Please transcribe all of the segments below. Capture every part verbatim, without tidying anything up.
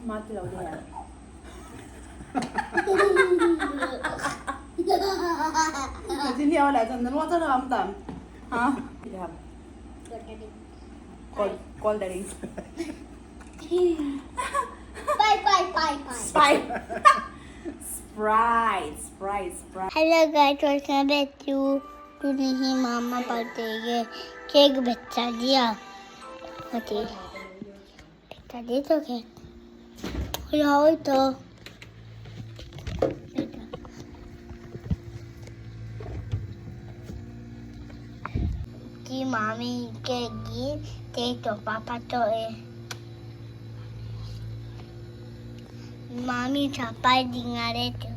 Mati lo de. Jini awla jam na lo jam tam. Ha? Ya. Call, call daddy. Bye, bye, bye, bye. Sprite. Sprite, Sprite, Sprite. Hello guys, welcome back to, tuni hi mama birthday ke cake becha dia. Ati. Becha dia to cake. Hola, hoy to. Ti mami ke gi te to papa to e. Mami chapai dinga re tu.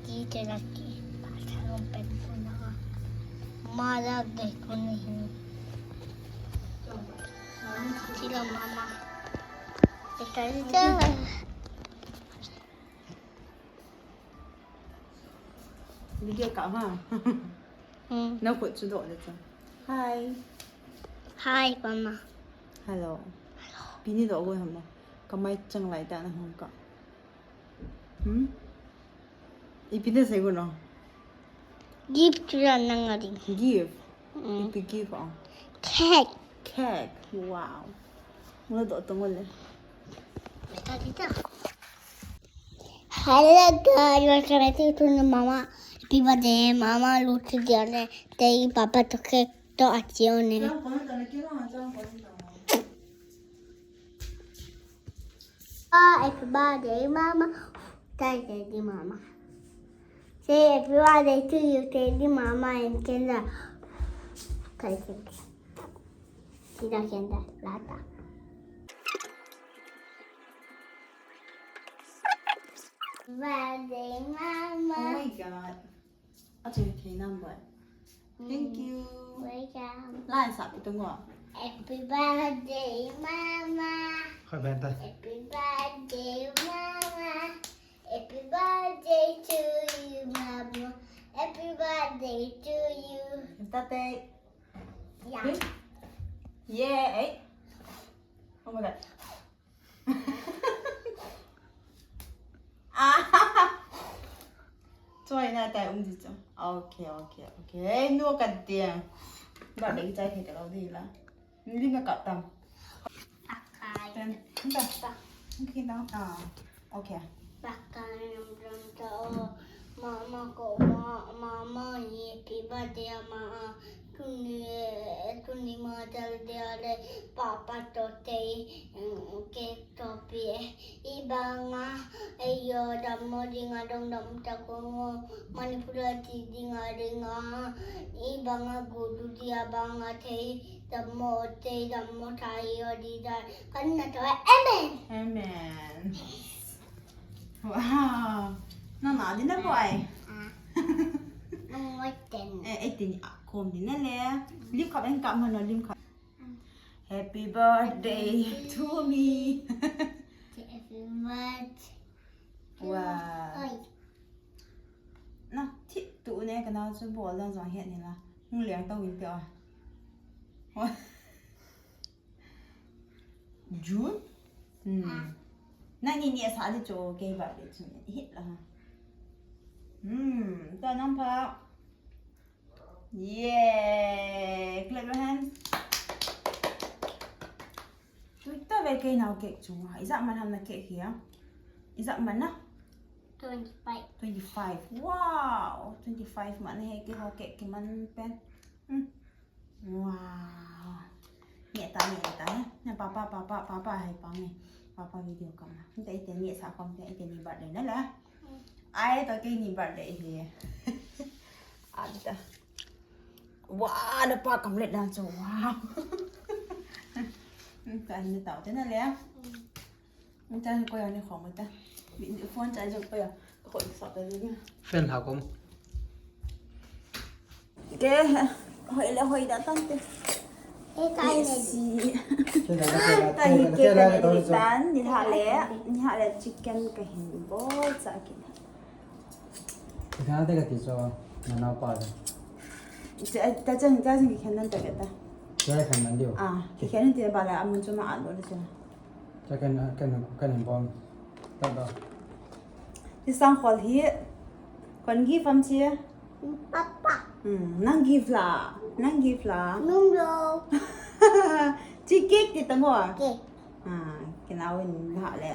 Ti te la ti. Pasa no pen kuna. Mala de kuni. Ti la mama. Ita ita. Video ka ma. Hmm. Na khut chu doh le chu. Hi. Hi, mama. Hello. Hello. Pini doh go hama. Ka mai chang lai ta na hong ka. Hmm? Ipi na sei go no? Gift chu la nang a ding. Gift? Hmm. Ipi gift a? Cake. Cake. Wow. Mo doh to mo le. Beta, beta. Hello guys, welcome back to the mama. Happy birthday, mama. Luti dia ne, te papa to cake to achi o ne. Ah, happy birthday, mama. Tai te di mama. Say happy birthday to you, te di mama and Kendra. Tai te. Sida Kendra, lata. Birthday, mama. Oh my God. Achu thei nam boy. Thank you. Welcome. Lai sa pi tung wa. Happy birthday, mama. Khoi ben ta. Happy birthday, mama. Happy birthday to you, mama. Happy birthday to you. Tate. Yeah. Yay. Oh my God. Ah. Choi na tai um di chu. Okay, okay, okay. Hey, nu ka dia. Ba dei chai he ka lo di la. Ni na ka tam. Pakai. Ten. Nta. Okay, now. Ah. Okay. Pakai nam ram ta o. Mama ko ma, mama ye pi ba dia ma. Tuni, tuni ma jal dia le. Papa to te. Ke Topi, ibanga, ayo, dammo dinga, dong dam takongo, Manipur ti dinga, dinga, ibanga, gudu dia banga, thei, dammo, thei, dammo, thai, yo, di, da, kan na to, amen. Amen. Wow. Na, na, di na, boy. Ah. Ang watan. Eh, eh, tin, ah, kom di na le. Lim kap, ang kap mo, no, lim kap. Happy birthday to me. Happy birthday. Wow. Oi. Na, thi tu ne ka na chu bol dan jong het ni la. Hung leng tau in te o. June? Hmm. Ah. Na ni ni sa di chu ke birthday chu het la ha. Hmm, ta nam pha. Yay! Clap your hands. Tui ta ve kei nao cake chunga. Ijat man ham na cake hi a? Ijat man na? Twenty-five. Twenty-five. Wow! Twenty-five man he keiho cake kiman pen. Hmm. Wow. Nge ta, nge ta, eh. Na papa, papa, papa, hai pa nge. Papa video kam na. Nte ite nge sa kom te ite ni birthday na la. Ai, to kei ni birthday hi. Ada. Wah, ada pa kam let dan so. Wow. Ka ni tau te na le. Nta ko ya ni khom ta. Phone charge ko ya. Ko sa ta ni. Fan ha kom. Ke, hoi le hoi da tan te. Ke kai ne. Si. Ta hi ke ka ne tan, ni ha le, ni ha le chicken ka hin bol cha ki. Ka te ka ti cho, na na pa da. Ta, ta chan, ta chan ki khen nan ta ka ta. Cha khen nan dio. Ah, ki khen nan ti ba la amun cho ma a lo le cha. Cha khen, khen, khen bol. Tada. Hi sang khol hi. Kon gift ham chi. Papa. Hmm, nang gift la. Nang gift la. Nung lo. Chi cake ti ta mo. Cake. Ah, kina win ha le.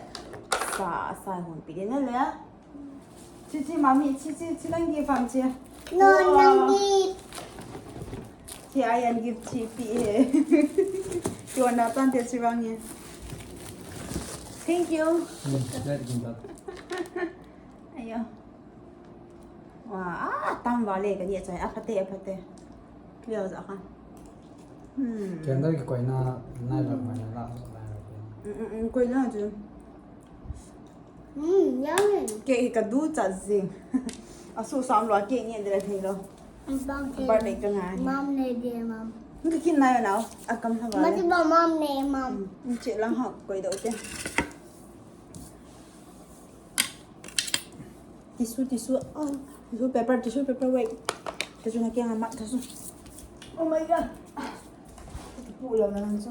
Sa, sa hon pi de na le. Chi, chi, mami, chi, chi, chi nang gift ham chi. No, wow. Nang gift. Chi ayan gift chi pi he. Chi wan na tan te chi wang he. Thank you. Hmm, that is that. Ayo. Wow, ah, tam vale ka ni chai. Apate, apate. Leo za khan. Hmm. Candle kikoi na, nai la, nai la, nai la. Hmm, hmm, hmm, koi na chu. Hmm, yummy. Cake hi ka du chat jing. A su sam lo cake ni de la thei lo. Bang ke. Birthday ka ngai. Mom ne de, mom. Ni kin na yo nau. A kam ha ba. Mati ba mom ne, mom. Hmm, che lang ha koi do te. Tissue, tissue. Oh, tissue paper, tissue paper, wait. Tissue na kya ma, tissue. Oh my God. Pu lo na lang so.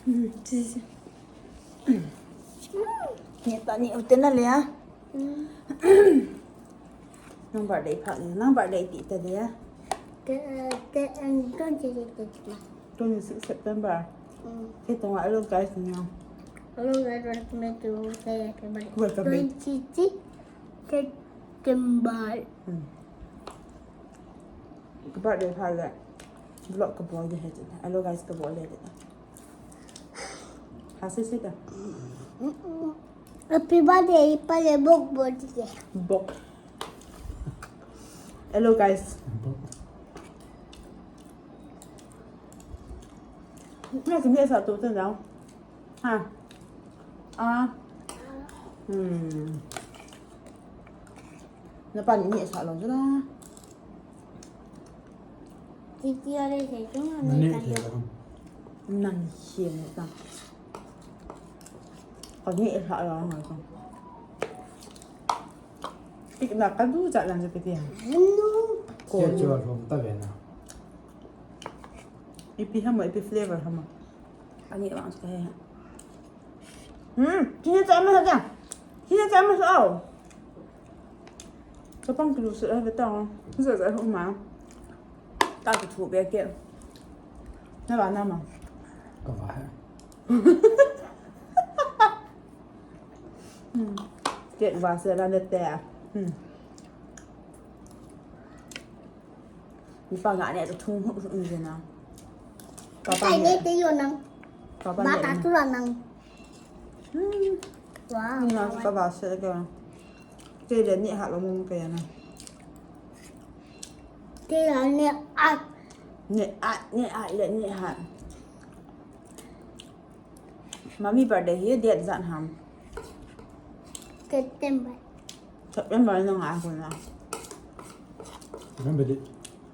Hmm, si, si. Ni ta ni u te na le a. Hmm. Nang birthday pha le, nang birthday ti ta le a. Ke, ke, ang twenty six September. Twenty six September. Hmm. Ke tong a lo guys ni. Hello guys, welcome to say happy birthday. Welcome back. Twenty six September. Hmm. Ka birthday pha le. Vlog ka bol de he. Hello guys, ka bol de. Ha, se, se ta. Happy birthday, pa le bok bol de. Bok. Hello guys. Bok. Na kin sa to ta dau. Ha. Ah. Hmm. Na pa ni ni sa lo la. Titi ale se tu na ni ka. Nang hian ta. Ka ni sa lo na ka. Pik na ka du cha lang se piti. Nu. Ko. Che chu lo ta ve na. Ipi ham, ipi flavor ham. Ani vang chu ka he. Hmm, kini cha ma sa. Kini cha ma sa o. Ka pang tu su a ve ta. Sa sa ma. Ta tu thu be ke. Na ba na ma. Ka ba he. Hmm. Ke ba se la ne te. Hmm. Ni pa nga ne tu thung hu hu ni na. Papa tai ne te yo nang. Papa ba ne ta tu la nang. Hmm. Wow. Ni na ka ba se ke. Te le ni ha lo mo ke na. Te la ne a. Ne a, ne a le ne ha. Mami birthday hi date ijat ham? September. September na nga ko na. Remember date?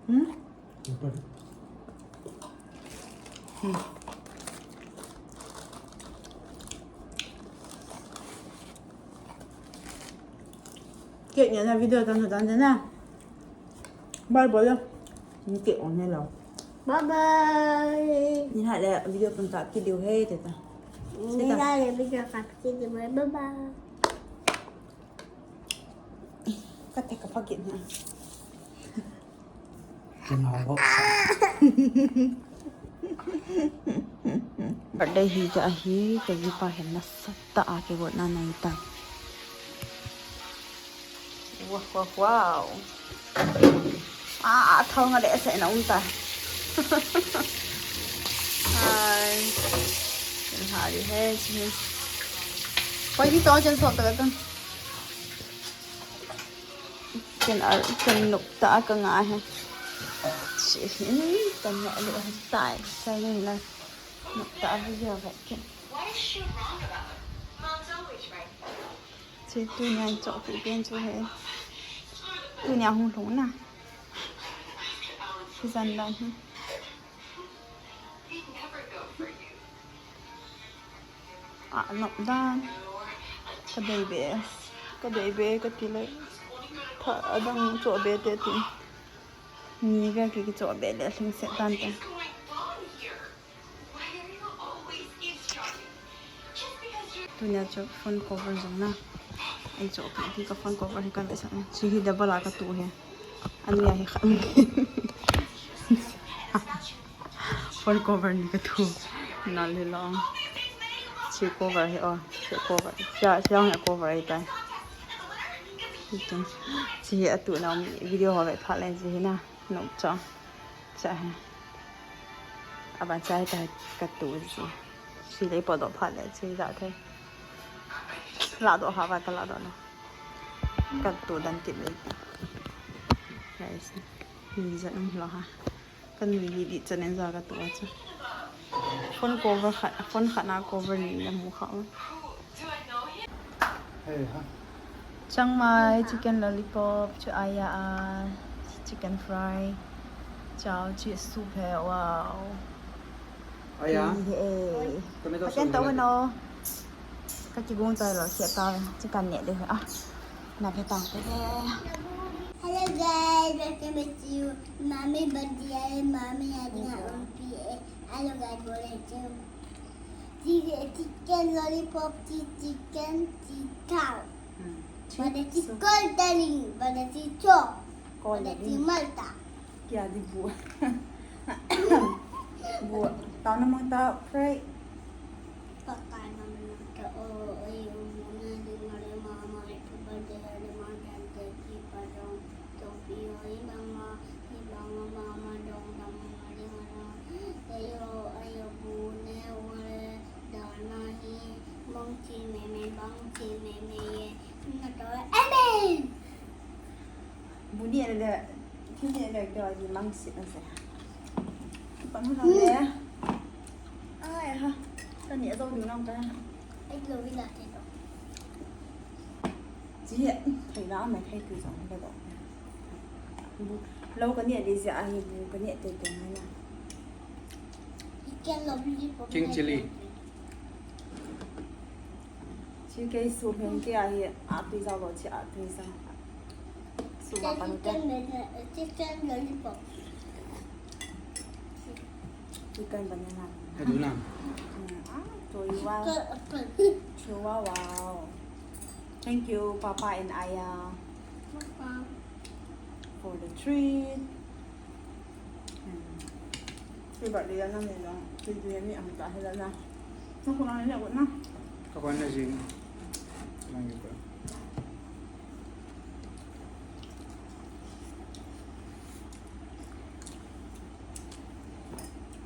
Hmm? Remember date? Hmm. Cake ni na video tan tan na. Bye bye. Ni cake on ne lo. Bye bye. Ni ha le video pun ka ki diu he te ta. Ni ha le video ka ki diu he. Bye bye. Ka te ka phagit na. Birthday hi ja hi, ka jipa hin nasatah a kigotna nei tai. Wow, wow, wow. Ah, ah, thong a le se na um ta. Hai. Ken ha ri he chi. Koi hi to chen so ta ta. Ken a, ken nop ta ka nga he. Chi hin, ken nga lu he tai, sai ni la. Nop ta video ve ken. Chi tunia cho pi pen chu he. Tunia hung lhung na. Hi jan dan hi. A nop dan. Ka dei be. Ka dei be ka ti le. Tha adang cho be te ti. Ni ve ki cho be le lhing se tan te. Tunia chu phone cover jong na. Ei chu, okay, ka phone cover hi ka vesa. Chu hi double a ka tu hi. Ani a hi kha. Phone cover ni ka tu. Na le long. Chu cover hi o. Chu cover. Chu, chu hi cover ai tai. Chu hi a tu na video ho ve pha le chu hi na. No cha. Cha hi. Aban chai ta ka tu chu. Chu le po do pha le chu ja the. La do ha va ka la do no. Ka tu dan tip le. Guys. Ni ja nang lo ha. Ka nui ni di chan en ja ka tu a cha. Phone cover khat, phone khat na cover ni na mu kha. Hey, ha. Changmai, chicken lollipop, chu aya a, chicken fry. Chow, chi soup hai, wow. Aya. Hi, eh. Tomato sauce. Patient tau no. Ka kigong tai lo, sia ta, chi kan ne de. Ah. Na phe tang te. Hello guys, welcome back to Mommy Birthday. Mommy, I think I want to be a hello guys, what I do. Chi-, chicken lollipop, chi-, chicken, chi-, cow. Hmm. But the chi-, cold darling, but the chi-, cho. Cold darling. But the chi-, Malta. Kya di bu. Bu. Tao na mang ta fry. Pakai mama nata o, ayo, mama di mare mama, happy birthday, happy birthday, happy birthday. Topi o, ibang ma, ibang ma, mama dong dong, mama di mare. Ayo, ayo, bu ne, wale, dana hi, bang chi me me, bang chi me me ye. Nata o, amen. Bu ni le, thi ni le, kya di mang si na se. Pan hu na le. Ai ha. Ka ni a zo du nang ka. Ai lo vi la te to. Ji, thei la me thei tu zong le do. Bu, lo ka ni a di ji a hi bu ka ni a te te ngai na. Ken lo vi po. King chili. Chi kei soup hen kei a hi a tui zau lo chi a tui zau. Soup a pan te. Chicken banana, chicken lollipop. Chicken banana. Ka du na. Hmm, ah, to you are. Chicken apple. Chihuahua. Thank you, Papa and Aya. Welcome. For the treat. Hmm. Kei ba le na ni long, kei du ni am ta he la na. Na ko na ni ko na. Ka ko na jing. Nang ko.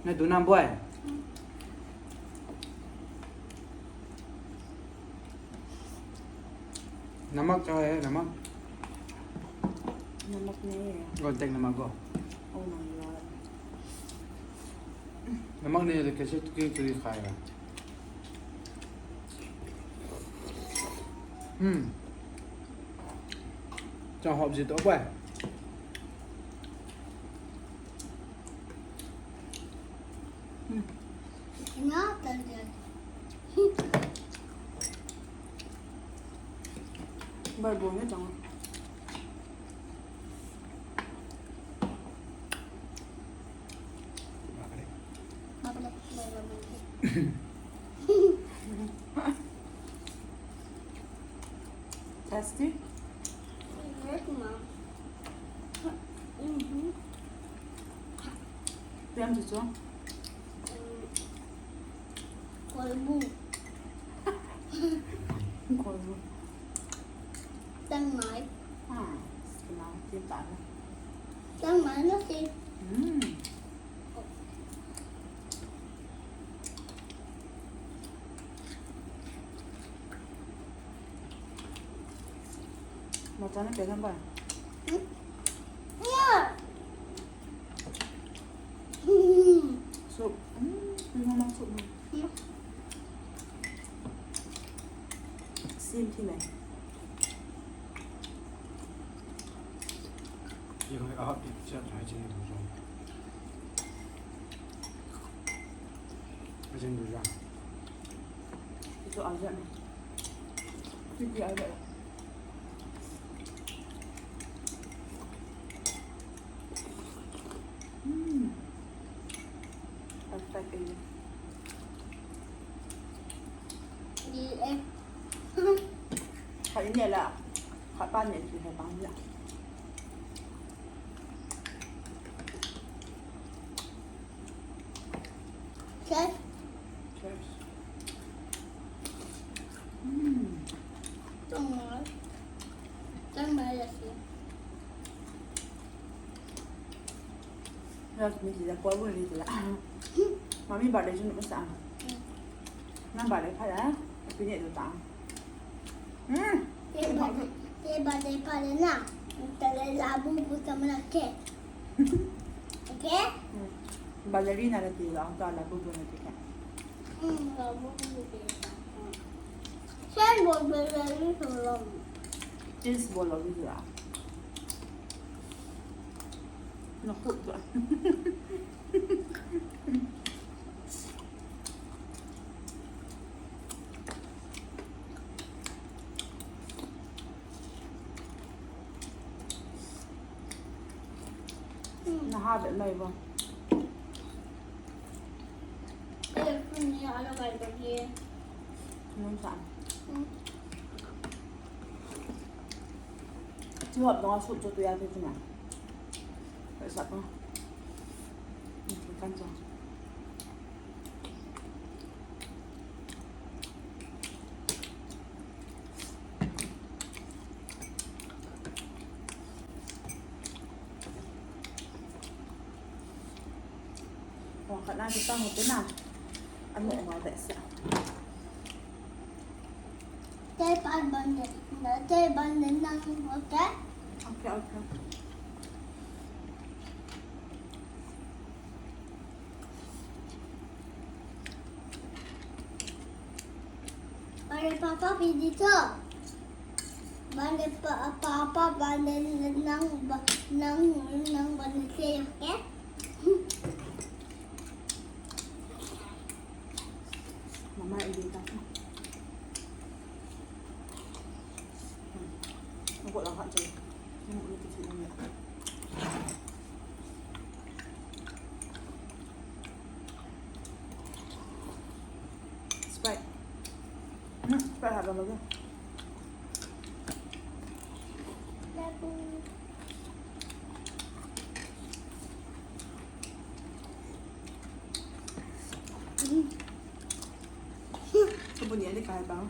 Na du na boy. नमक चाहे है, नमक। नमक नहीं है। Go and take नमक, go। Oh my God। नमक नहीं है तो कैसे green chili खाएगा? Hmm। Chang hop ji to boy। Hmm। Bai bo ne chang. Tasty? Yes, ma'am. Mm-hmm. Tiam chu chu. Kolbu. Kolbu. Tang mai. Ah, sila, kita. Tang mai na si. Hmm. Machana pe nang ba? Hmm? Yeah. Soup. Hmm, nang soup. Hmm. Sim thi mai. Yung ahap i chat hai chin du jong. Hai chin du jong. Itu aja ni. Itu aja. Hmm. Perfect ini. Di, Khat in neh la, khat pa neh ti he pa neh. Cheers. Cheers. Mm. Tung mai. Tung mai la si. Yes, mi ti la, kwa bu ni ti la. Mami birthday chu ni masa. Nang birthday pha la, happy ni tu ta. Hmm. Te birthday, te birthday pha la na. Te la bu bu ta mana ke. Okay? Hmm. Ballerina la ti la, ta la bu bu na ti ke. Hmm, la bu bu ti. Sen bo ballerina so la. Jeans bo la bu la. Nakhut tua. Naha vet mai bo. Nung sa. Hmm. Chu hop dong a sup chu tu ya tu tu na. Ka sa ko. Kan cha. Ua khat na chu tang u te na. Anu ua te sa. Te pan ban de, te ban de nang, okay? Okay, okay. Bale papa pidi to. Bale pa-, papa bale nang ba-, nang, nang bale se, okay? Mama, hindi ka. Ako lang ka, Joy. Yung ulit yung sila niya. Sprite. Hmm, Sprite haba lagi. Sabon niya, di kahit ba?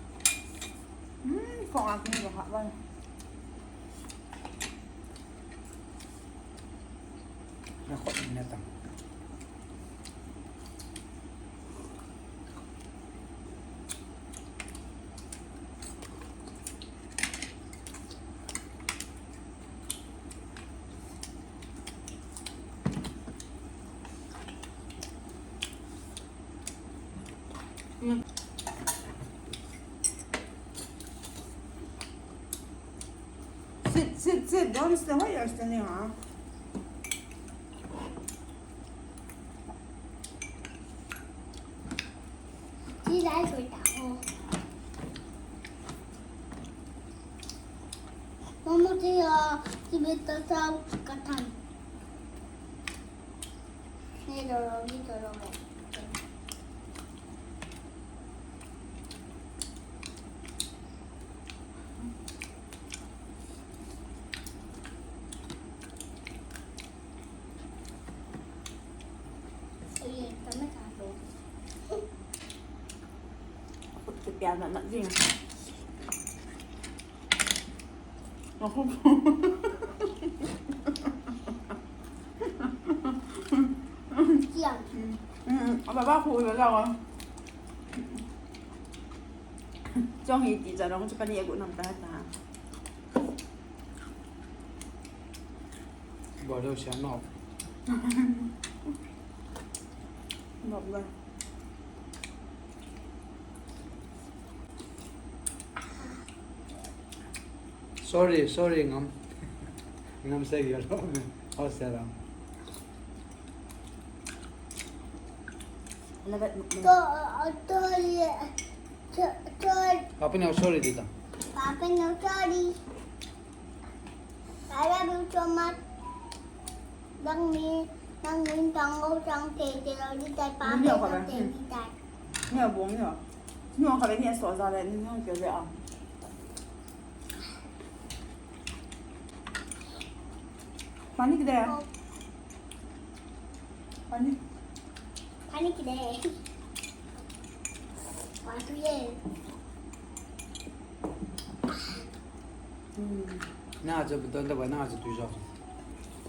Hmm, kung akin yung haba. Nako, inatang. Mm. Sit, sit, sit. Don't stand. Why you are standing, huh? Ti lai koi ta ho. Mama ti ya, ti beta sa katan. Ni lo lo, ni lo lo. Ui, tama ta lo. Ako ti pian na na ding. Ako. Kiang. Mm, mm, baba ko la la. Chong iti cha dong chu kani agu nam ta ta. Bo lo sia no. Nok la. Sorry, sorry, ngam. Ngam se yo lo. Ho se la. To, to, to, to. Papa no sorry, tita. Papa no sorry. I love you so much. Nang ni, nang ni tang go tang te te lo di tai pa. Ni te lo di tai. Ni a bong ni a. No, kami ni so za le, ni no ke le a. Pani kide. Pani. Pani kide. Pani ye. Hmm. Na chu betul da ba na chu tu jo.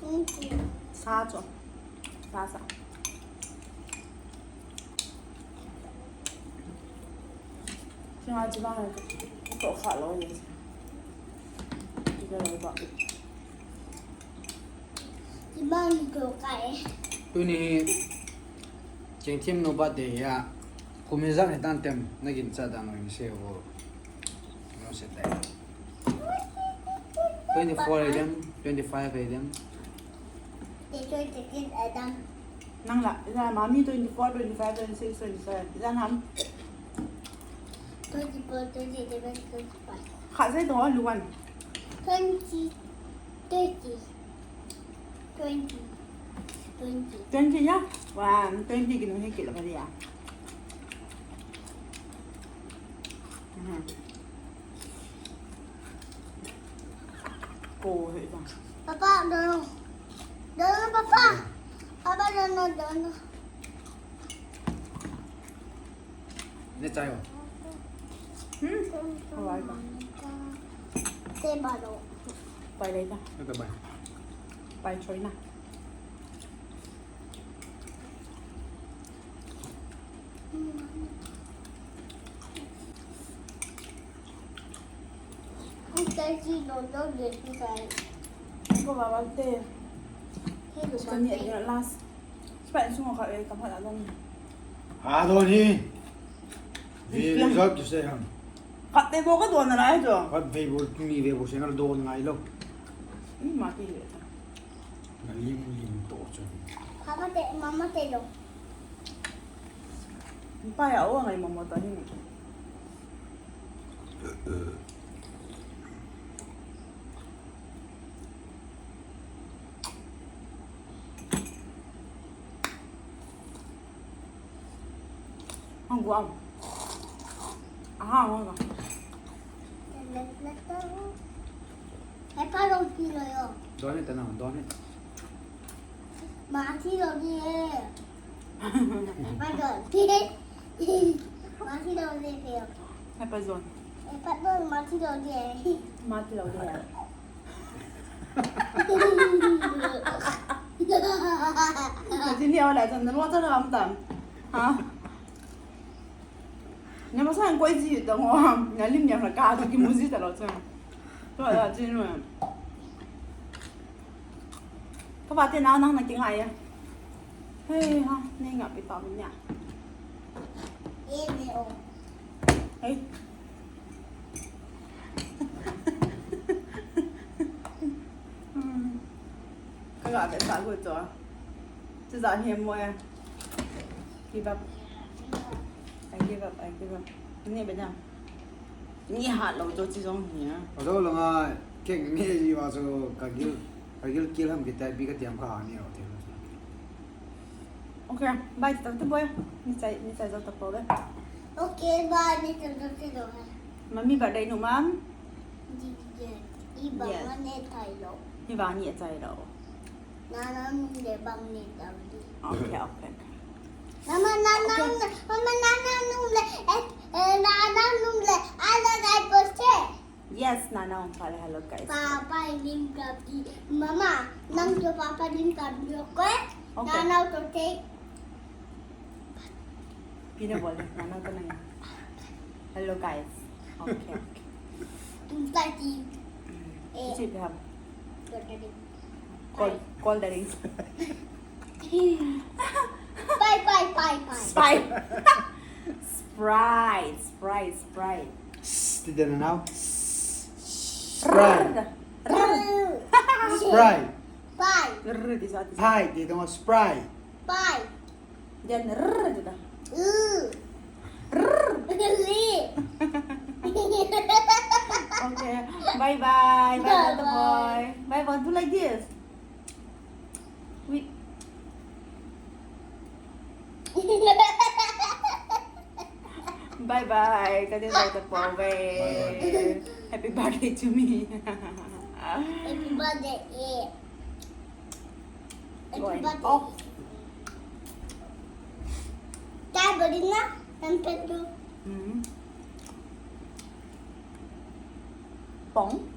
Hmm. Sa chu. Sa sa. Singa chibang to kha lo ye. Ti ka lo ba. Chibang to kai. Tuni hi Chingthim nu birthday ya. Kum ijat hitam tem na ginchat dan u hin sei o. No se tai. Twenty four ahi dem, twenty five ahi dem. Twenty six ahi dem. Nang la, ijat mami twenty four, twenty five, twenty six, twenty seven. Ijat ham? Twenty four, twenty seven, twenty five. Kha sei to lu wan. Twenty, thirty. Twenty. Twenty. Twenty ya? Wow, twenty kinu hi kilo kali ya. Mhm. Ko he ta. Papa, dono. Dono, papa. Papa, dono, dono. Ne chai ho. Hmm? Alright ba. Te ba lo. Pai le ta. Ne ta bai. Pai choi na. Ko ba ba te. Kani a last. Sprite sung kha e ka pha la dong. Ha dong ni. Ni result ki se ham. Khat te bo ka don na lai to. Khat ve bo ni ve bo se ngal don ngai lo. Ni ma ti le. Na lim lim to chu. Papa te, mama te lo. Ni pa ya o ngai mama to ni. Ang guam. Aha, ang guam. Hepa lo ti lo yo. Don it na, don it. Ma ti lo di e. Hepa don. Ma ti lo di e. Hepa don. Hepa don, ma ti lo di e. Ma ti lo di e. Ka jin ya wala jan, na lo jan ram tam. Ha? Ne masa ang koi ji ta ngo ham. Na lim ya ka ta ki mu ji ta lo jan. To la jin mo. Ka ba te na nang na ki ngai ya. Hey ha, ne nga pi ta mo nya. E ne o. Hey. Hmm. Ka ga te sa gu to. Chu za ni mo ya. Give up. I give up, I give up. Ni be na. Ni ha lo to chi jong ni a. Ado lo nga keng ni ji wa so ka gil, ka gil kil ham ki tai bi ka tiam ka ha ni lo te. Okay, bye, tita boy. Ni chai, ni chai jo ta po ve. Okay, bye, ni chai jo ta po ve. Mami birthday nu mam? Di, di, di. I bang ne tai lo. Ni bang ni tai lo. Nana num le bang ne tai lo. Okay, okay, okay. Mama, nana, okay. Mama, nana num le, eh, eh, nana num le. Ala dai poste. Yes, Nana hung pha le hello guys. Papa lim kap di. Mama, nang to Papa lim kap di, okay? Okay. Nana to te. Pina bol, Nana to nai. Hello guys. Okay, okay. Tum ta di. Eh. Kichi piham. To ta di. Call, call the rings. Bye, bye, bye, bye. Bye. Sprite, Sprite, Sprite. Shh, ti den now. Shh. Sprite. Rrr. Sprite. Bye. Rrr, this one, this one. Hi, ti den Sprite. Bye. Then rrr, ti den. Ooh. Rrr. Really? Okay. Bye bye. Bye bye, bye, the boy. Bye bye. Do like this. Wait. Bye bye. Bye, ka ding dai ta po ve. Happy birthday to me. Happy birthday. Eh. Happy Boy. Birthday. Oh. Kya boli na? Tam pe tu. Mm. Pong.